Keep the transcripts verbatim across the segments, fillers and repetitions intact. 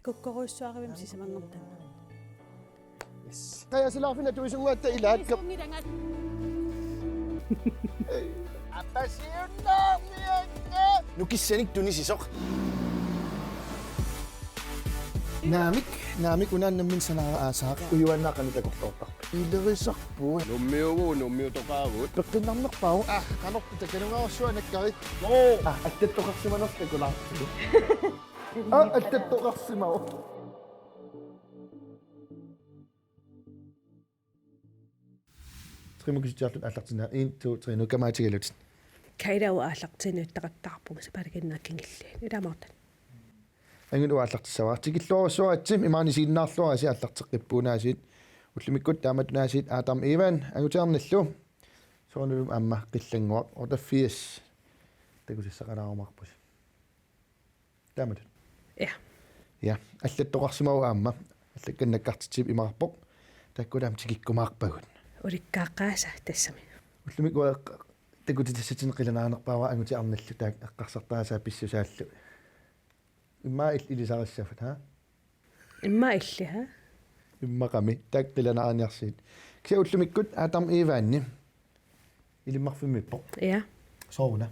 Kukkorujussuarivimmi sisamanngortama. Yes. Qajasilaarfinni atuisunnguatta ilaakka. Nukissanik tunisisoq. Naamik, naamik unaannammin sanaara aasaaq. Ujuaannaa qanoq takorloortarpa? Ilerisarput. Nummiugu, nummiutoqaagut. Peqqinnarnerpaavoq. Ah, qanorpit takanungaarsuanakkari. Oo. Ah, allattoqarsimanersoq takulaartigu. Ah, allattoqarsimavoq. Trimukisitsiarlut aallartinnaaq. En, to, tre, nu kamaatigalutit. Kaila uanga aallartinniuttaqattaarpunga sapaallaginnaq kingulliit. Ilaa Morten. Angut uanga aallartissavara. Tikilluarussuaritsi, imaani siinnaarluarisi aallarteqqippugut aasiit. Ullumikkut taamattunaasiit Adam Ivan angutiarnillu. Soorunalumi aamma qillannguaq otteogfirs. Takusassaqalaarumaarpusi. Taamatut. Ja. Ja, allattoqarsimavoq aamma. Allakkannakkartitsivoq imaarpoq. Taakku aamma tikikkumaarpagut. Ulikkaaqqaasa tassami. Ullumikkut uanga takutitassatsinni qilanaarnerpaavoq angutiarnillu taakku eqqarsartaasaa pissusaallu. Immaqa il-, ilisarissavut, ha? Immaqa illit, ha? Immaqami, taakku qilanaarniarsigit. Kisianni ullumikkut Adam Ivanni. Ilimmarfimmiippoq. Ja. Sooruna.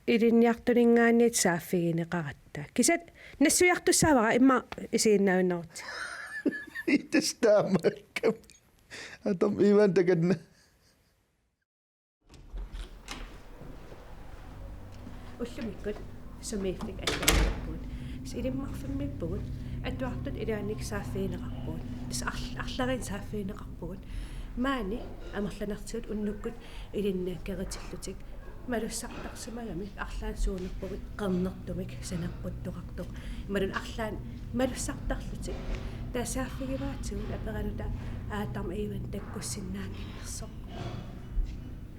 Ilinniartuninngaanniit saaffigineqaratta. Kisianni nassuiartussaavara immaqa isiginnaajunnaarutsigit. Itas taamaakkami. Adam Ivan takanna. Ullumikkut sumiiffik atuarpugut. Ilimmarfimmiippugut. Atuartut ilaannik saaffigineqarpugut. Tassa arl-, arlalinnik saaffigineqarpugut. Maani amerlanertigut unnukkut ilinniakkerutillutik. Malussartarsimagamik arlaannik suunerpumik qernertumik saneqquttoqartoq. Imaluunniit arlaannik malussartarlutik. Taava saaffigivaatigut aperaluta Adam Ivan takkussinnaannginnersoq.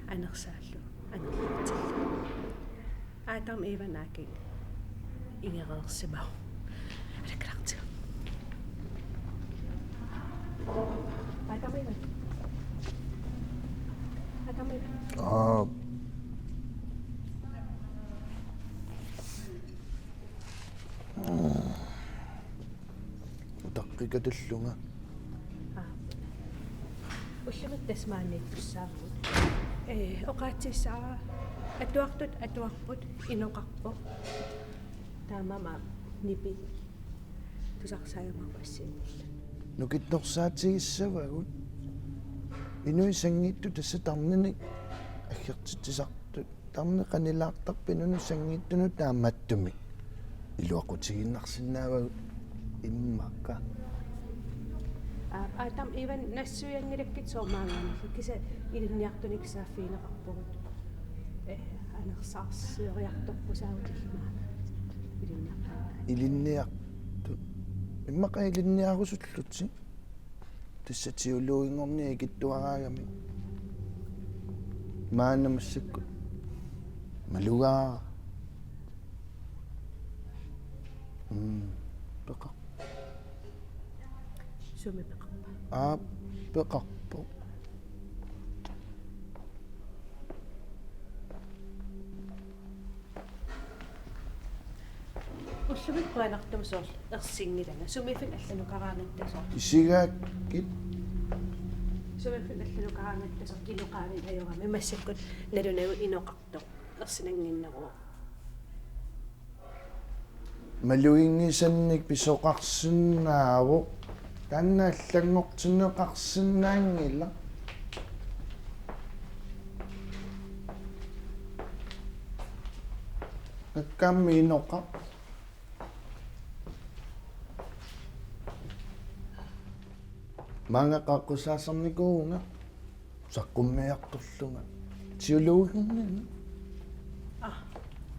Anersaallu, anerlutillu. Adam Ivan aajuku ingereersimavoq. Alakkartigu. Adam Ivan. Adam Ivan. Aa. Utaqqikatillunga. Aa. Ullumikkut tassa maaniittussaavugut. Ee, oqaatsissavara atuartut atuarput inoqarpoq. Taamaammat nipi. Tusarsaajumaarpoq assigiimmillu. Nukittorsaatigissavagut. Inuit sanngiittut tassa tarninik aggertitsisartut. Tarneq qanilaartarpoq inunnut sanngiittunut taamaattumik. Iluaqutigiinnarsinnaavagut immaqa. Aa, Adam Ivan nassuianngilakkit soorlu maanngaanniit. Kisianni ilinniartunik saaffigineqarpugut. Ee, anersaarsioriartorput saavutillugu. Ilinniartut. Ilinniartut. Immaqa ilinniarusullutik. Tassa teologinngorniat ikittuaraangamik. Maanna massakkut. Malugaara. Mm. Peqar-. Sumi peqarpa? Aap, peqarpoq. Ullumikkut qujanartumik soorlu ersinngilanga. Sumiiffinni allanukaraangatta soorlu. Isigaakkit. Sumiiffinni allanukaraangatta soorlu kinoqaavin ajorami. Massakkut nalunagu inoqartoq. Ersinannginneruvoq. Maluginngisannik pisoqarsinnaavoq. Taanna allanngortinneqarsinnaanngilaq. Nakkammi inoqaq. Maanga qaaqqusaasarnikuuvunga saqqummiartorlunga. Teologinngornianni. Aa.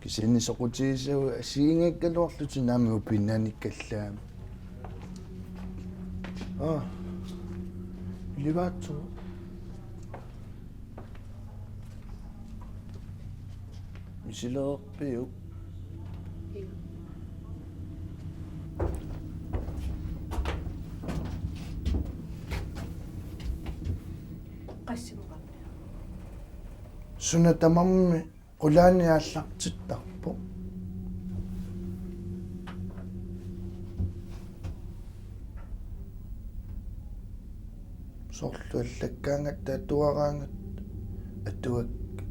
Kisianni soqutigisavut assigiinngikkaluarlutik naamik upinnanikkallaamik. Aa. Livaatsu. Misileerpiuk? Qassimaqarpiuk? Suna tamarmi qulaani aallartittarpoq. Torlu allakkaangatta atuaraangatta atuakkat.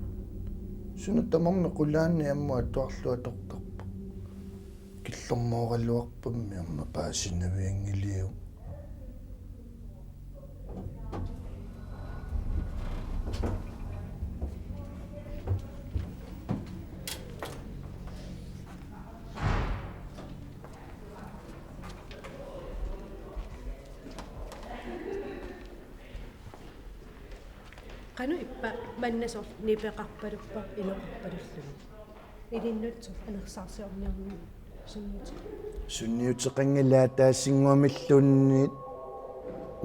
Suna tamarmi qulaanni ammut atuarlugu atortarput. Killormooraluarpammi aamma paasinavianngiliuk. Qanoq ippa manna soorlu nipeqarpaluppoq inoqarpalulluni. Ilinnut soorlu anersaarsiorniarneq sunniuti-. Sunniuteqanngilaq ataasinnguamilluunniit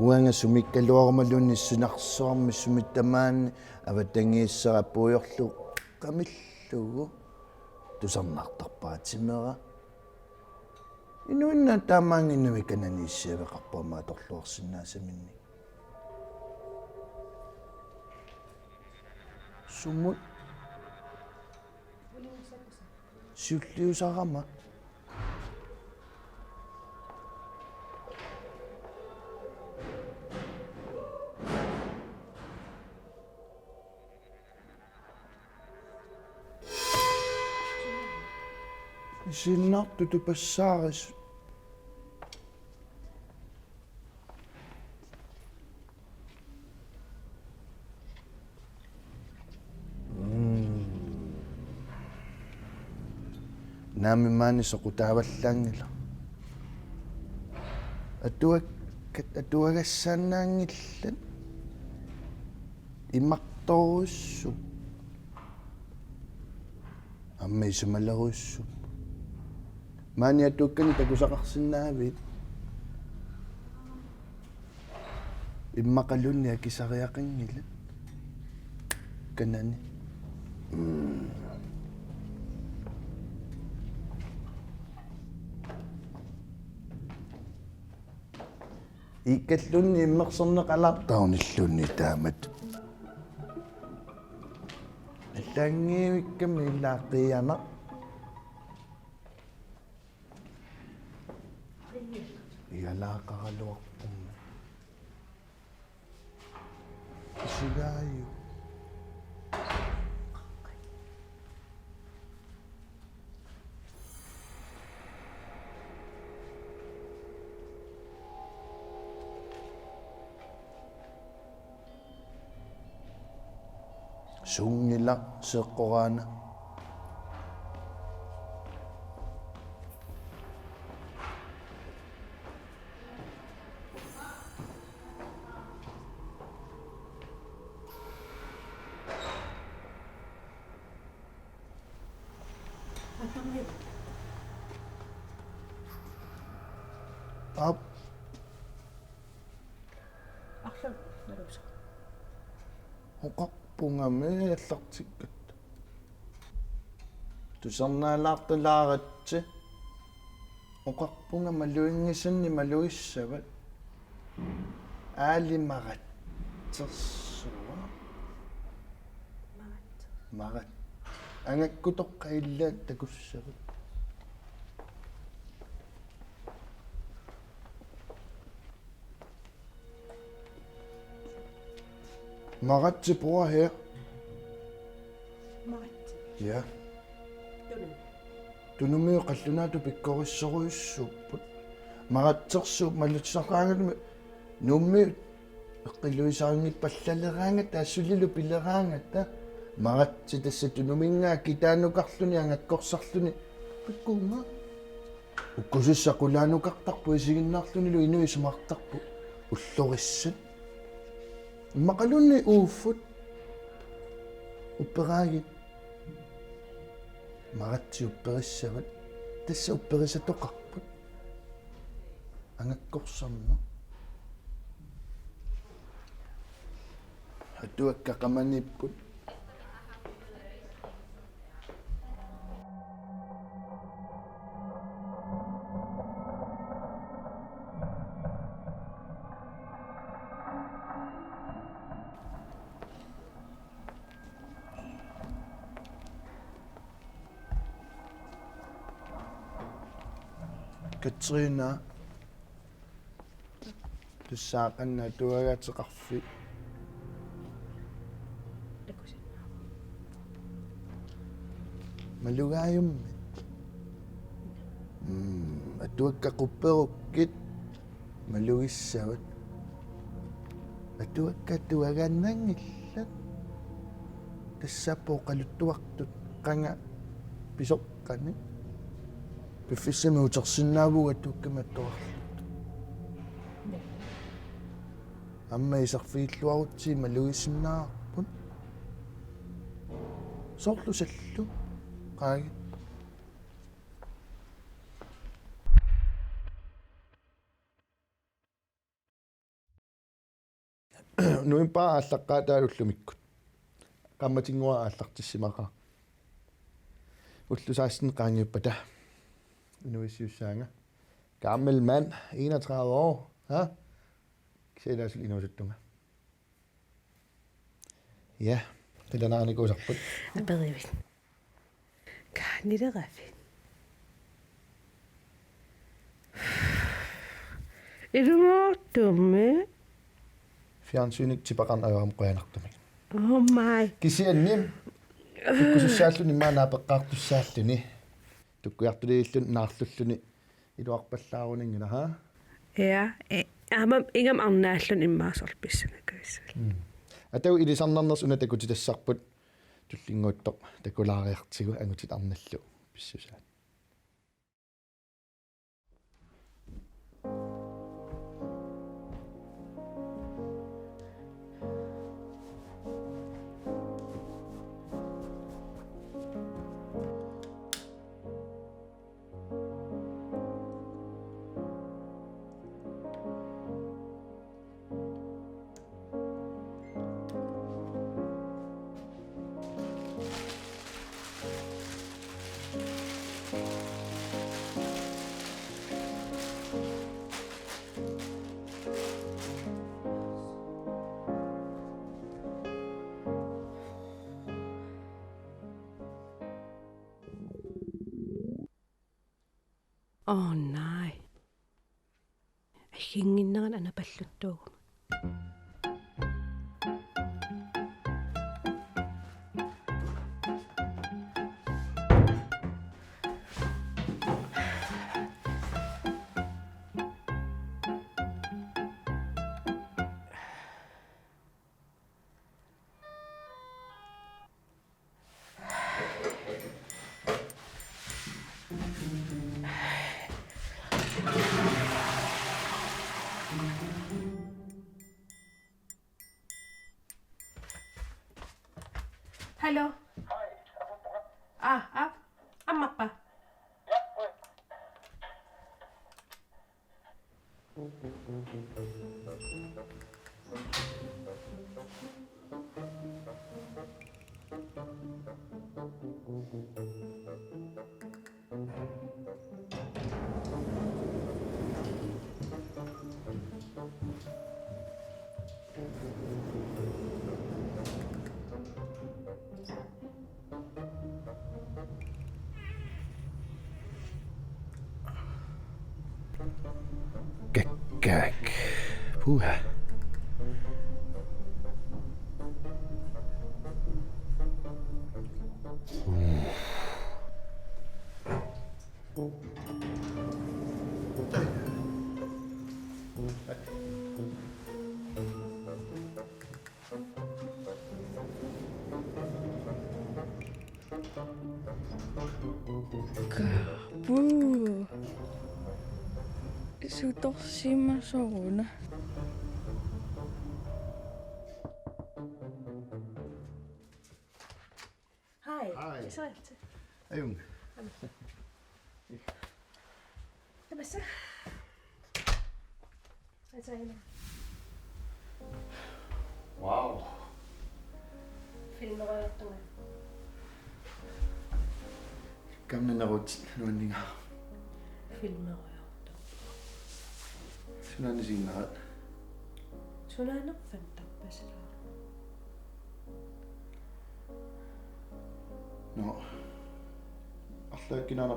uanga sumikkaluarumaluunniit sinarsuarmi sumi tamaani avatangiissera puiorlu qamillugu tusarnaartarpara timera. Inuinnaat taamaanngimmat kanani issiaveqarpoq aamma atorluarsinnaasaminnik. Sumut? Siulliusarama. Isiginnaartut tupassaarisut. Mm. Naamik maani soqutaavallaanngilaq. Atuakkat atuagassaannaanngillat. Imartorujussuupput. Aamma isumalerujussuupput. Maani atuakkanik takusaqarsinnaavit? Immaqaluunniit akisariaqanngilaq. Kanani. Mm. Iikkalluunniit immersorneqalaartarunilluunniit taamatut. Allaanngivikkami ilaa qiianaq. Igalaaqaraluarpummi. Isigaajuk. Suunngilaq seeqqoraana. Aap. Arlaat naluusa. Oqarpunga meeallartikkatta. Tusarnaalaartalaaratsi. Oqarpunga maluginngisannik malugissavat. Aali maratsersuaq. Marat. Angakkutoqqat illaat takussavat. Maratsi, bor her. Maratsi. Ja. Tunumi. Tunumiut qallunaatut pikkorissorujussuupput. Maratsersuup malugisaqaangatmi Nuummi eqqiluisarinngippallaleraatta, assulilu pileraangata, Maratsi tassa Tunuminngaanniit kitaanukarluni angakkorsarluni pikkuunga. Ukkusissaq qulaanukartarpoq isiginnaarlunilu inuit isumaqartarput ullorissat. Immaqaluunniit uuffut upperaagit. Maratsi upperissavat. Tassa upperisatoqarput. Angakkorsarneq. Atuakkat qamaniipput. Katrina. Tussaaqanna atuagaateqarfik. Malugaajummi. Mm, atuakkat qupperukkit malugissavat. Atuakkat atuagaannanngillat. Tassaapput oqaluttuartut qanga pisoqqanik. Piffissami utersinnaavugut atuakkamik atuarluta. Aamma iserfigilluarutsigit malugisinnaavarput. Soorlu sallu. Qaagi. Novembarip aallaqqaataani ullumikkut. Qaammatinngua aallartissimaqaaq. Ullut seksten qaangiuppata. Inuuissiussaanga. Gammel mand, enogtredive år. Ha? Kisianni ilaasullu inuusuttunga. Ja, qilanaarnikuusarput. Aperivit. Kaanileravit. Ilumoortumik. Fjernsynik tipaqarneq ajorami qujanartumik. Oh my. Kisianni tukkusussaalluni immaqa naapeqqaartussaalluni. Tukkujartuliilluni naarlulluni iluarpallaarunanngilaq, ha? Ja, eh, aamma ingammik arnaalluni immaqa soorlu pissangakkavissalluni. Mm. Atagu ilisarnarnersi una takutitassarput tullinnguuttoq takulaariartigu angutit arnallu pissusaat. Oh, nej. Agginnginnerani anapalluttuuguma. Hallo. Aa, aa, ammappa? Kakkaak. Puha. Kaappu. Sutorsimasoruna. Hej. Hej. Iserit. Ajunngilaq. Tamassa. Ataina. Wow. Filmeriartunga. Kamnanerut nuanninga. Filmeriartunga. Sunaana isiginnarit? Sunaana fantarpasila. Nå. Arlaakkinaana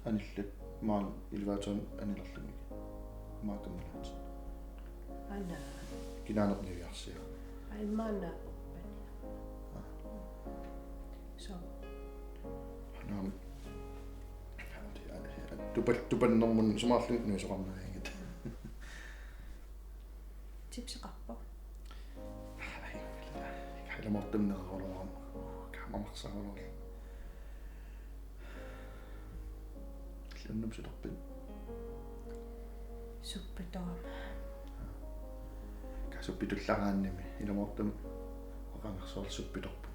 anillat maani elevatorimi anilerlugit. Maakkammalaatit. Ana. Kinaanerniviarsiaq. Ai, maanna uppani. Aa. So. Naam. Tupal-, tupannermut sumaarlunga nuisoqarnavianngilaq. Chipseqarpoq. Ai, ilumoortumik nereruloorama. Kaamamarsaaruloorlu. Ilannum sutarpit? Suppitoorama. Ka suppitullaraannimi ilumoortumik oqangersuarlu suppitoorpoq.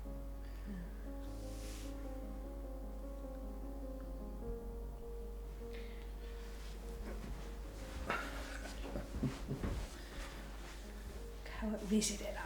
Kaava visilera.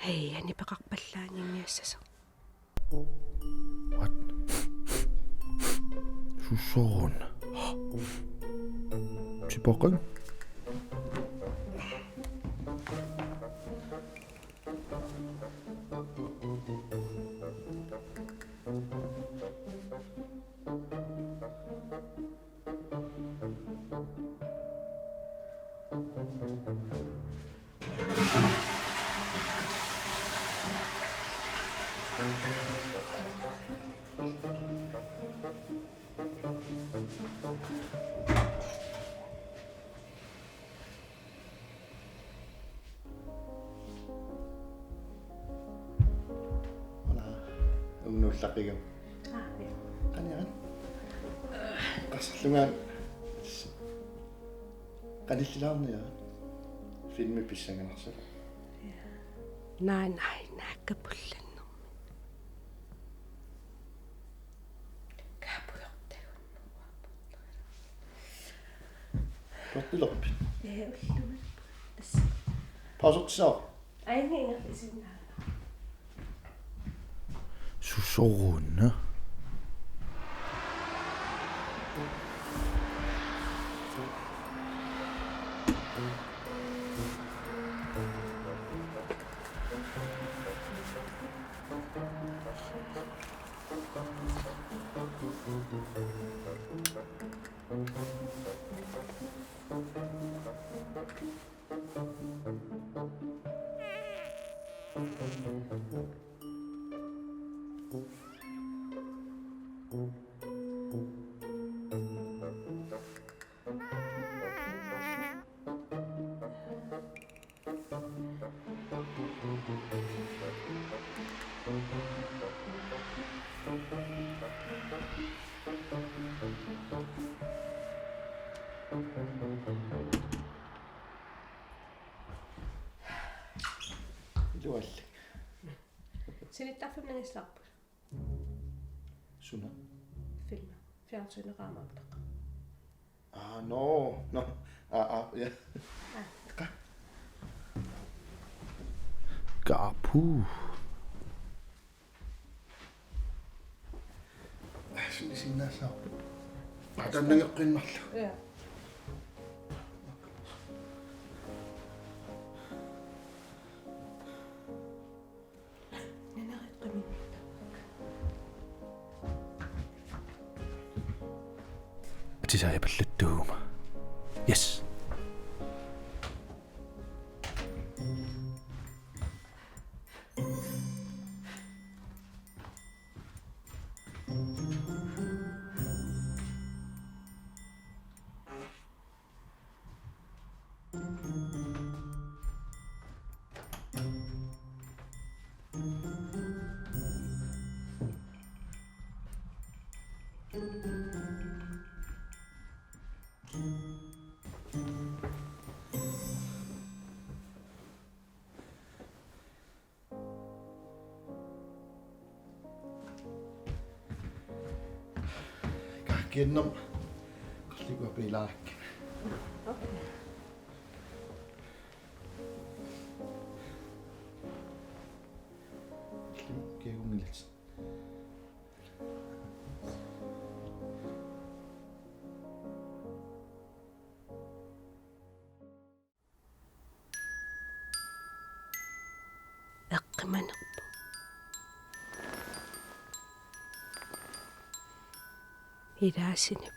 Hej, anipeqarpallaanngikkaluarlugu. What? Susoon. Tipoqan. Una, unnuullaqigami. Aa, ja. Qaniarit? Qassarlunga qanillilaarniarit. Filmi pissanganarsalu. Ja. Naa, naa, naakka pullannermi. Kaapujortagunnerpaarput. Puertilerpit? Ee, ullumi. Tassa. Pausertisaaq. Aini ingerlasinnaa. Susoruunna. Iluallak. Sinittarfimmi nangissilaarput. Suna? Filmi. Fjernsyneqarami aamma. Aa, no, no. Aa, aa, ja. Aa. Ka-, Kaapu. Aa, suna sinnaassaaq. Aa, taanna nangeqqiinnarlugu. Ja. Atisai apallattuuguma. Yes. Kaakkiannam qarlikuapilaakki. Kiagungilat. Manerpoq. Ilaasinippoq.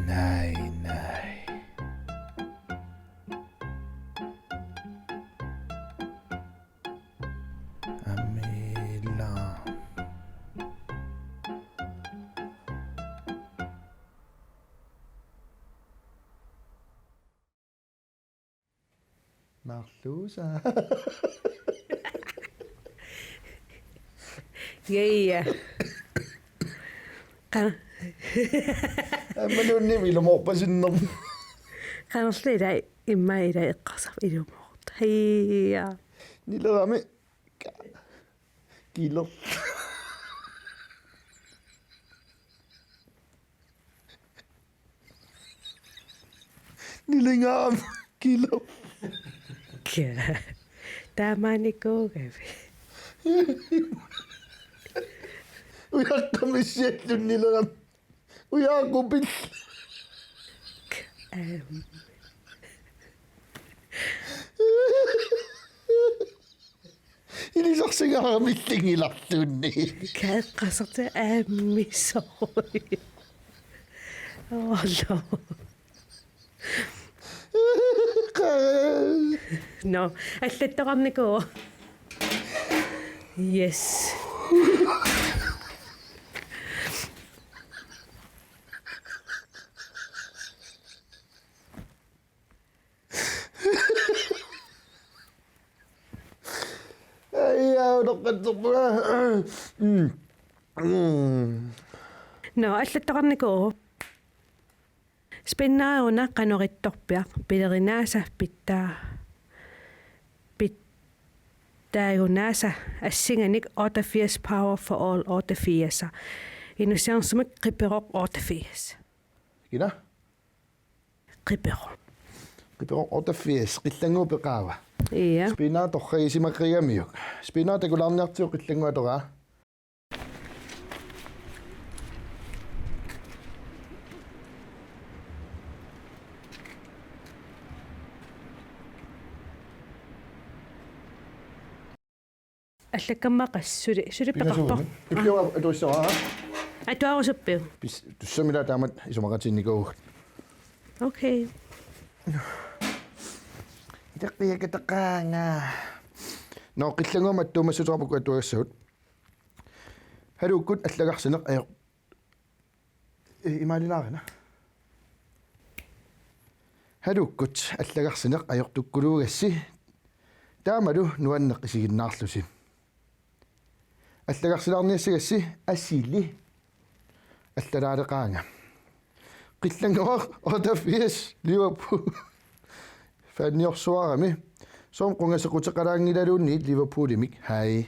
Nej, nej. Amila. Marlusa. Ja, ja. Qa- Aamma nuunniit ilumoorpasinnerpoq. Qanorli ilai immaqa ilai eqqarsarpoq ilumoortoq. Hija. Nilerami. Ka-, kiler. Nilingaam kiler. Ka-, taamaanikuugavit. Ujaqqamissiallun nileram. Ujaaqupil. Aam. Ilisarsigaara millingilarluunniit. Ka eqqarsarta aammisoq. Oolo. No, allattoqarnikuuvoq. Yes. Ai, au, toqqatserpunga. Mm. Mm. No, allattoqarnikuuvoq. Spinnereruna qanoq ittorpiaq, pilerinaasa pittaa-, pittaagunaasa assinganik otteogfirs Power for All otteogfirs. Inussiarnerusumik Qiperoq otteogfirs. Kina? Qiperoq. Qiperoq otteogfirs, Qillannguup peqaava. Ja. Spinner torragisimaqigamiuk. Spinner takulaarniartigu Qillannguup atoraa. Allakkammaqa suli, suli peqarpoq. Pingasuugami. Pippiuga atuissaraa. Atuarusuppiuk? Pis-, tussamila taamak isumaqatigiinnikuuvugut. Okay. Iteqqiakataqaanga. No, Qillannguamut attuumassuteqarpugut atuagassagut. Haluukkut allagarsineq ajor-, i-, imaalilaarina. Haluukkut allagarsineq ajortukkuluugassi. Taamalu nuanneq isiginnaarlusi. Allagarsilaarniassagassi asili allalaaleqaanga. Qillannguaq otteogfirs Liverpool. Fanniorsuarami. Soormi qungasequteqalaanngilaluunniit Liverpoolimik. Hej.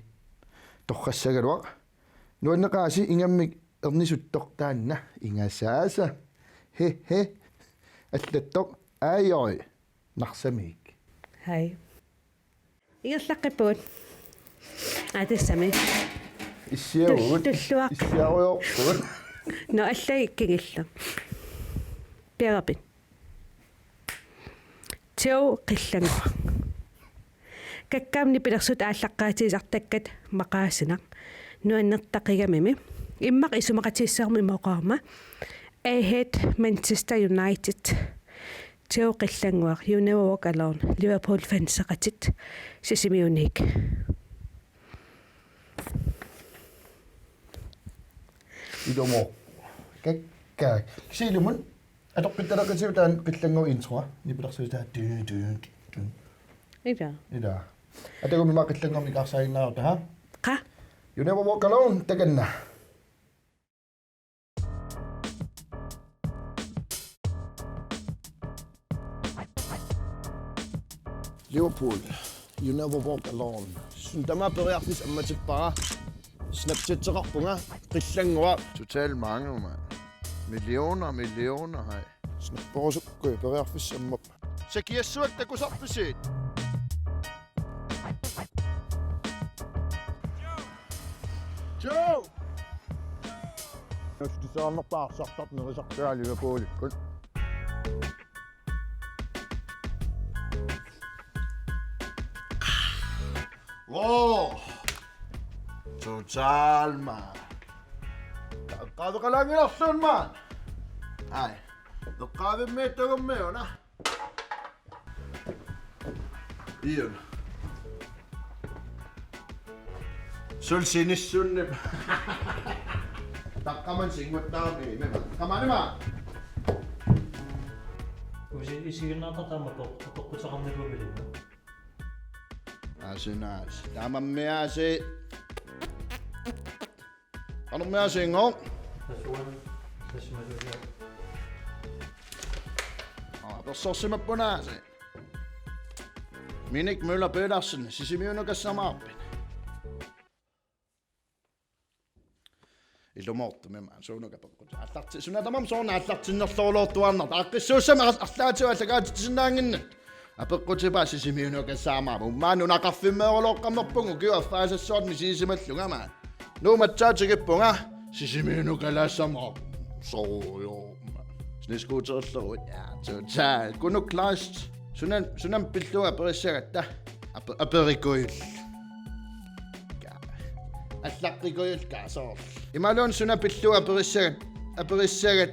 Torrassagaluaq. Nuanneqaasi ingammik ernisuttoq taanna ingasaasa. He, he. Allattoq. Ajoi. Narsamiik. Hej. Ingerlaqqippugut. Aa, tassami. Issiavugut. Tul-, tulluaq. Issiarujoorpugut. No, allai kingillu. Piarapit. Teu Qillannguaq. Kakkaamni pilersut aallaqqaatigisartakkat maqaasinaq. Nuannertaqigamimi. Immaqa isumaqatigissavarma ima oqarama. I hate Manchester United. Teu Qillannguaq, You Never Walk Alone, Liverpool fanseqatit, Sisimiuniit. Ilumoorpoq. Kakkaak. Kisianni ilumut, atoqqittaleqitigut taanna Qillannguup introa, nipilersuutaa, dun, dun, dun. Ila. Ila. Atagumi maa Qillannguamik aarsaaginnaaruta, ha? Qa? You Never Walk Alone, takanna. Liverpool, You Never Walk Alone. Suna tamaat periarfissaq ammatippara. Snapchatseqarpunga, Qillannguaq. Totalt mange, mand. Millioner, millioner, hej. Snapperusukkuit periarfissaq ammappat. Sakiassuaq takusarpisiuk? Nuussutisaarnerpaarsartartoq nerisartuaaliga puulikkut. Wow! Total, mand. Eqqaaveqalaanngilarluunniit, mand. Ai. Eqqaavimmiittugummik una. Iun. Suli sinissunnip. Taqqamani singuttaarmi, mema. Taqqamani, mand. Usi isiginnaartaq taama toq-, toqquteqarnikuuvilinga. Asinaas. Taamammiaasi. Qanormiaasiinngooq? Tasuan, tasimaluja. Aa, persorsimappunaasi. Minik Møller Petersen, Sisimiunukassamaarpit? Ilumoortumik, mand, suunuku apeqqut. Aallarti-, suna tamarmi soorunami aallartinnerluulluartuarnartoq. Aaqqissuussami ar-, arlaatigut allagaatitsisinnaannginnattoq. Apeqqutipaa Sisimiunukassamaarpit. Maani nunaqarfimmeerulooqqammerpunga ukiup affaassassuarni misigisimallunga, mand. Nuummi aatsaat tikippunga Sisimiunukalassamaarpoq. Soorlu. Snescooterillugu. Ja, total. Kunuk Kleist. Sunan, sunan pillugu aperissagatta. Ape-, aperikujul. Ka-, allaqqikujul kaasoor. Imaluunniit suna pillugu aperissagat, aperissagat.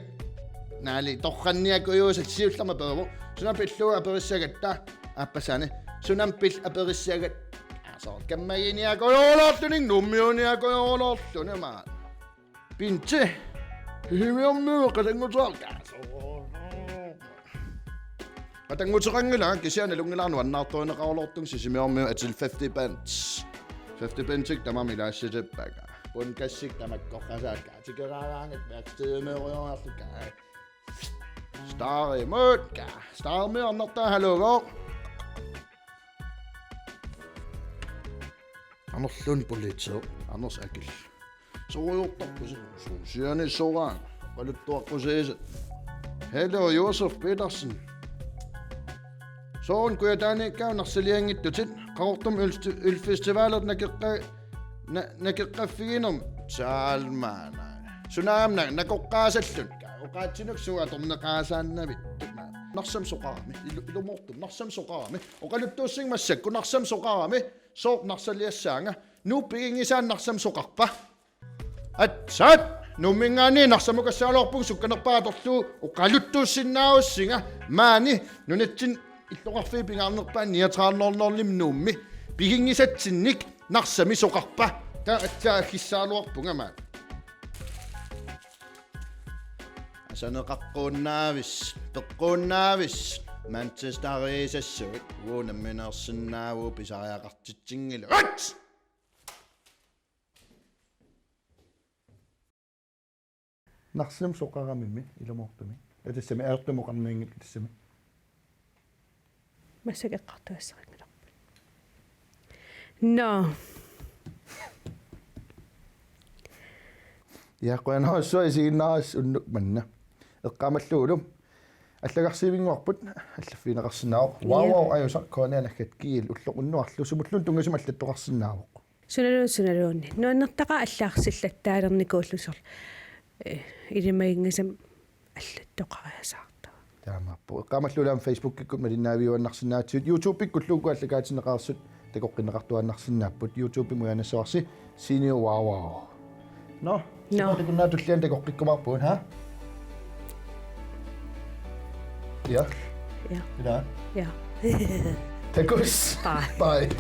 Naali, torranniakujuusat siullermik aperuvoq. Suna pillugu aperissagatta. Aappassaani. Suna pillugu aperissagat. Kaasoor. Kammaginiakujuuloorluni, Nuummiuniakujuuloorluni, mand. Pinti. Sisimiormiut qatanngutaaq. Qatannguteqanngilanga, kisianni nalunngilara nuannaartorineqaruloortunga Sisimiormiut atil fifty pence. Fifty pencenik tamarmik ilaassitippakka. Bundkassik tamakkorpassuakka. Tikeraaraangat backstage-miorujussuarlukka. Starimut ka. Starimiornartaa haluugooq. Amerlun politi. Anders Akil. Sorujuartarpusi. Suusiani soraaq. Oqaluttuaqqusiisa. Hello, Josef Petersen. Soorlu Kujataaniikkaat narsalianngitsutit. Qaqortumi øl-, ølfestivalit nakeqqa-, na-, nakeqqaffiginermi. Salmana. Sunaamma nakoqqaasalluni. Oqaatsinik suut atorneqaasaannavittut. Narsami soqarami. Ilu-, ilumoortumik. Narsami soqarami. Oqaluttuussinga massakkut. Narsami soqarami. Sooq narsaliassaanga? Nuup piginngisaani Narsami soqarpa? Aatsaat! Nuumminngaanniit Narsamukassagaluarpunga sukkanerpaaq atorlugu oqaluttuussinnaavassinga maani nunatsinni illoqarfiit pingaarnerpaat niogtredive nul nul-imi Nuummi piginngisatsinnik Narsami soqarpa? Taava aatsaat aggissagaluarpunga maani. Asaneqaqquunnaavis, peqquunnaavis, Manchesteriisassuit, uu nammineersinnaavugut pisariaqartitsinngilakka. Narsami soqaramimi ilumoortumik. Atassami ajortumik oqarnianngilaq tassami. Massakkut eqqartugassarinngilarput. Nå. Ja, qujanarsuaq isiginnaarassi unnuk manna. Eqqaamallugulu. Allagarsiivinnguarput, allaffigineqarsinnaavoq. Ja. Wow, wow, ajusaq, K N R naggat G L ulloq unnuarlu sumulluunniit tunngasumik allattoqarsinnaavoq. Sunaluunniit, sunaluunniit. Nuannertaqaaq allaarsillaattaalernikuullusi soorlu. Eh, ilimaginngisamik allattoqariasaartavara. Taamaappoq. Eqqaamallugulu aamma Facebookikkut malinnaaviuaannarsinnaagatsigut, YouTubekkullu uku allakaatinneqareersut takoqqinneqartuaannarsinnaapput. YouTubemi ujaannassavassi Senior Wow Wow. Nå, nå. Sippa takunna tulliani takoqqikkumaarpugut, ha? Ja. Ja. Ila. Ja. Takuss. Bye. Bye.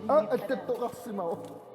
Aa, attattoqarsimavoq.